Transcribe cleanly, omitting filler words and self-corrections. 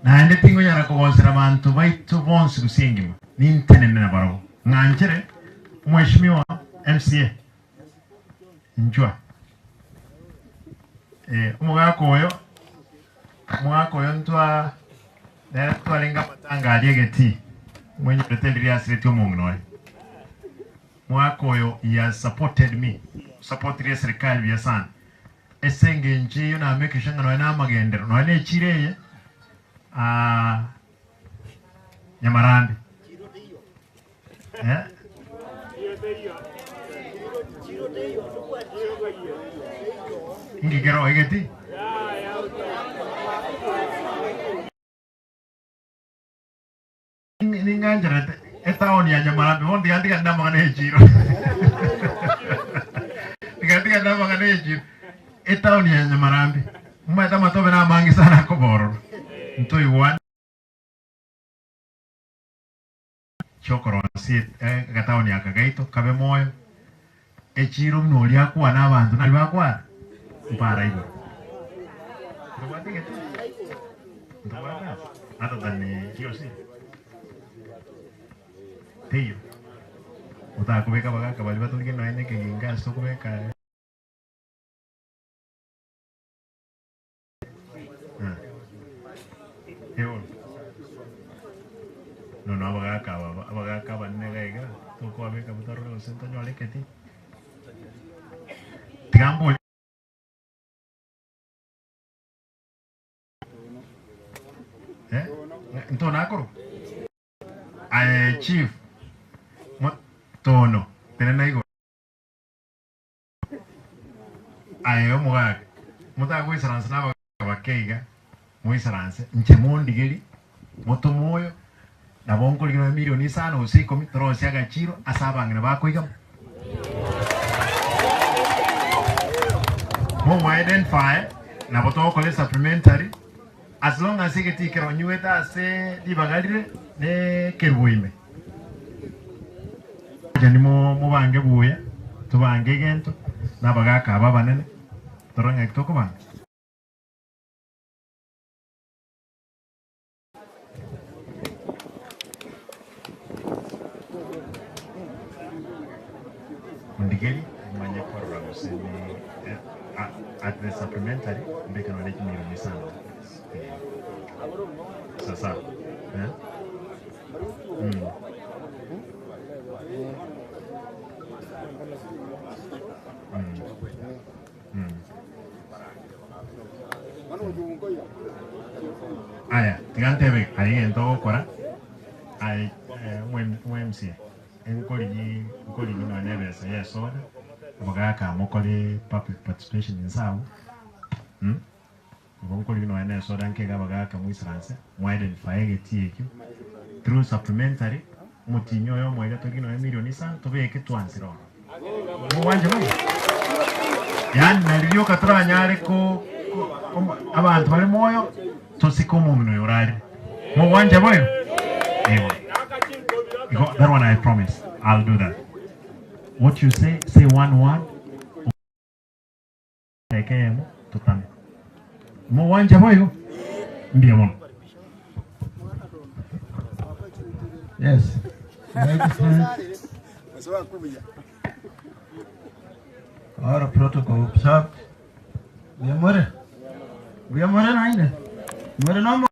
Naende tingonyara kogosera abanto baito bonsi gose engima, nintenene nabarabwo. Ng'anchere Omweshimiwa MCA inchwa. Eh, omogaka oyo, omogaka oyo ntwa nere twarenge amatanga aria egetii, mwenyorete riria asiretie omong'ina oye. Omogaka oyo he has supported me, osupportire eserikali buya sana. Ase engencho eyio na make sure ng'a nonya na amagenderero, nonya na echiro eye ah, Nyamarambe eh? Inki kero egeti? Ning'ancherete etaoni ya Nyamarambe bono tiga ntigane namang'ana y'echiro. Tiga ntigane namang'ana y'echiro. Etaoni ya Nyamarambe omanyete amatobe namange sana akoba ororo. Ntoigwane chiokorosia agataoni aka gaito kabe moyo, echiro buna oria akwana abanto nari bakwana mpara igoro. Ntobwate egete? Ntobwate ase? Other than GOC? Teiyo. Otakobeka abagaka baria batorige nonya na ekeginga ase okobeka. Nono abagaka aba abagaka abanene iga iga tokobabeka botorore gose ntonyore eketi. Tiga mborie. Eh, ntono akorokwa? Aye chief, mo- tono, tenena igoro. Aye omogaka, motagoisaransa nabagaka bake iga, moisaranse, inche mondigerie, motome oyo, nabo nkorigia nonya milioni isano gose ikomi, torosie agachiro ase abang'ina bakoigama. Momo identify, nabo togokora esupplementary, as long as egetii kero onywete ase ribaga rire ne ekerubo ime. Inche mobange buya, tobange egento, na abagaaka aba abanene, torore ng'aki tokobanga. Ondigerie manye korora gose ni at the supplementary mbeke nonye chimilioni isano. Sasa eh? Mm. Mm. Mm. Aya, tiga ntebe aye egento ogokora aye eh, omwe- omwe MCA nkorigi nkorigi nonya na ebesa ya esoda abagaka mokore public participation inse abwo mm? Igo nkorigi nonya na esoda nkeiga abagaka moisaranse mo identify egetii ekio through supplementary omotinyi oyomo iga torigie nonya million isano tobeke twansire ororo. Mogwancha boigo? Yaani nari rioka toranyare ko ko omo abanto bare moyo tosike omong'ina oyo orarire. Mogwancha boigo? Eeh. Igo that one I promise I'll do that. What you say, say one word. Eke eyemo totame. Mogwancha boigo? Mbuya mono. Yes. Excellent. All protocol observed. Mbuya more. Mbuya more naende. More nomo.